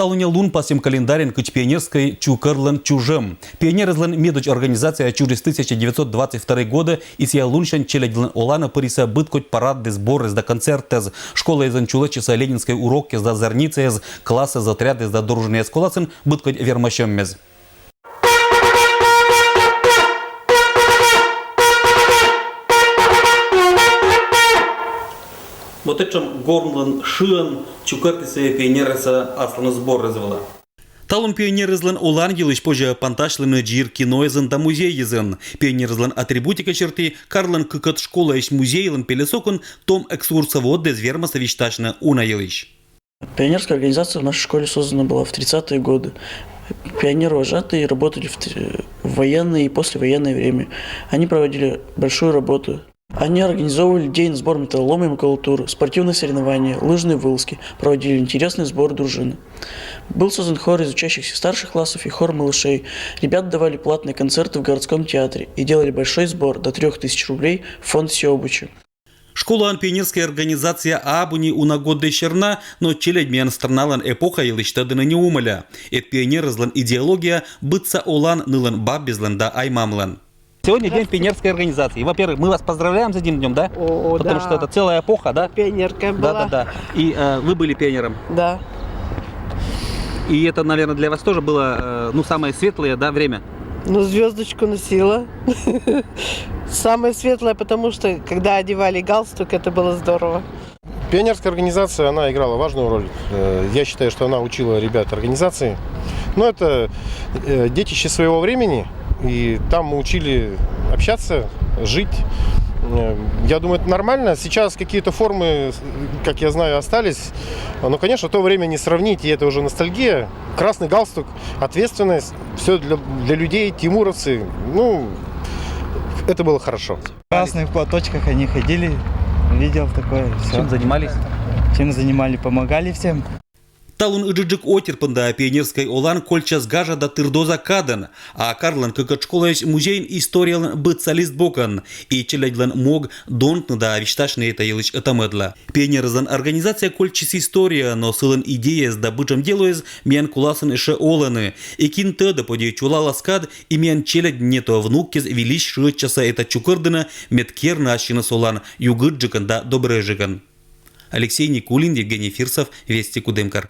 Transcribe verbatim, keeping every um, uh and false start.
Талунъя лун пасйӧм календарын кыдз пионерскӧй чукӧрлӧн чужӧм. Пионеръяслӧн медводз организация чурис тысяча девятьсот двадцать второй годӧ, и сійӧ лунсянь челядьлӧн оланӧ пырис быд кодь парадъяс, сборъяс да концертъяс. Школаыслӧн чулӧсйис ленинскӧй урокъяс да зарницаяс, классъяс, отрядъяс да дружинаяс, коласын быд кодь вермасьӧмъяс. Вот этшӧм гомлӧн шыӧн чукӧртісны пионеръяс асланыс сборъяс вылӧ. Талун пионеръяслӧн олан йылысь позьӧ пантасьлыны дзир киноясын да музейясын. Пионеръяслӧн атрибутика серти карлӧн кыкӧд школаысь музейлӧн пельӧсокын том экскурсоводъяс вермасны висьтасьны уна йылысь. Пионерская организация в нашей школе создана была в тридцатые годы. Пионеры-вожатые работали в, в военное и послевоенное время. Они проводили большую работу. Они организовывали день сбор металлолома и макулатуры, спортивные соревнования, лыжные вылазки, проводили интересный сбор дружины. Был создан хор из учащихся старших классов и хор малышей. Ребята давали платные концерты в городском театре и делали большой сбор до трёх тысяч рублей в фонд Сёбучи. Школаын пионерскӧй организация абу ни уна годӧй серна, но челядь миян страналӧн эпоха йылысь тӧдны неумӧля. Эд пионеръяслӧн идеология быдса олан нылӧн бабъяслӧн да ай-мамлӧн. Сегодня день пионерской организации. Во-первых, мы вас поздравляем с этим днём, да? О, о, потому что это целая эпоха, да? Пионерка была. Да, да, да. И э, вы были пионером. Да. И это, наверное, для вас тоже было э, ну самое светлое, да, время. Ну, звездочку носила. Самое светлое, потому что когда одевали галстук, это было здорово. Пионерская организация, она играла важную роль. Э, Я считаю, что она учила ребят организации. Но это э, детище своего времени, и там мы учили общаться, жить. Э, Я думаю, это нормально. Сейчас какие-то формы, как я знаю, остались. Но, конечно, то время не сравнить, и это уже ностальгия. Красный галстук, ответственность, все для, для людей, тимуровцы. Ну, это было хорошо. В красных платочках они ходили, видел такое. Всё. Чем занимались? Чем занимали, помогали всем. Талун ыджыдджык очерк понда пионерскӧй олан кольччас гажа да тыр доза кадӧн, а карлӧн кыкӧд школаысь музейын историялӧн быдса лист бокӧн, и челядьлӧн мог донтны да висьтасьны эта йылысь ӧта-мӧдла. Пионеръяслӧн организация кольччис историяӧн, но сылӧн идеяяс да быдӧн делояс миян коласын ещӧ олӧны. И кин тӧдӧ, поди чулалас кад, и миян челядь, не то внукъяс, вильысь шыӧдчасны эта чукӧрдінӧ, мед керны ассьыныс олан югыдджыкӧн да добрӧйджыкӧн. Алексей Никулин, Евгений Фирсов, Вести, Кудымкар.